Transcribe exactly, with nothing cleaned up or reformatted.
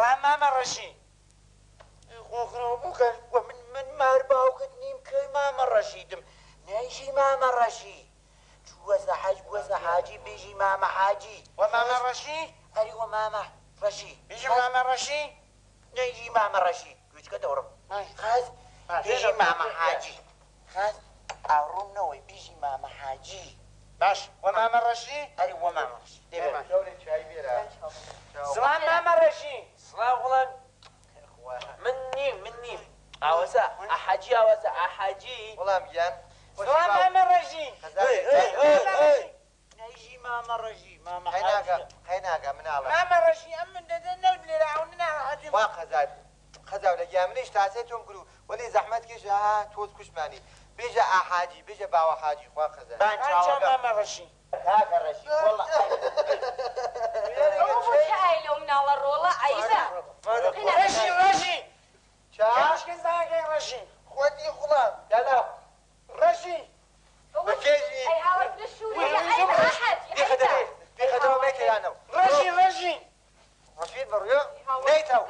ʻĀ, ماما رشي. ʻĪ، خو-، خو-، بوكا، ومن، من مار باوكت نيم كي ماما رشي دم. نيجي ماما رشي. شو وسع حاج-، وسع حاجي، بيجي ماما حاجي. وماما رشي؟ أري وماما رشي. بيجي ماما رشي؟ نيجي ماما رشي. كويس كده ورم. ماشي. خلاص. ماشي. بيجي ماما حاجي. خلاص. أروم نوي، بيجي ماما حاجي. ماشي. وماما رشي؟ أري وماما رشي. إيه، ماشي. سلام ماما رشي. سلام غلام. مني، مني. أوسا، أحاجي، أوسا، أحاجي. غلام جان. سلام ماما رشي. خزانة. هي، هي، هي، هي. نيجي ماما رشي، ماما حاجي. خيناكا، خيناكا من الله. ماما رشي، أمن ددنا البليلة، عوننا على حاجة. ما خزاي. خزاي ولا جامنيش تاسيتهم كلو. ولي زحمة كيش، ها، توز كشماني. بيجا أحاجي، بيجا باوا حاجي، خوا خزاي. بانشا ماما رشي. هاكا رشي، والله. أوه، شايلو من الله رولا، عيسى. رشي، رشي. شا؟ كيش كيش هاكا رشي. خوتي خلا. يلا. رشي. بكيجي. أي هاوس نشو لي، أي أحد، في خدمة، في خدمة ما كيانو. رشي، رشي. رشيد بريو. نيتو.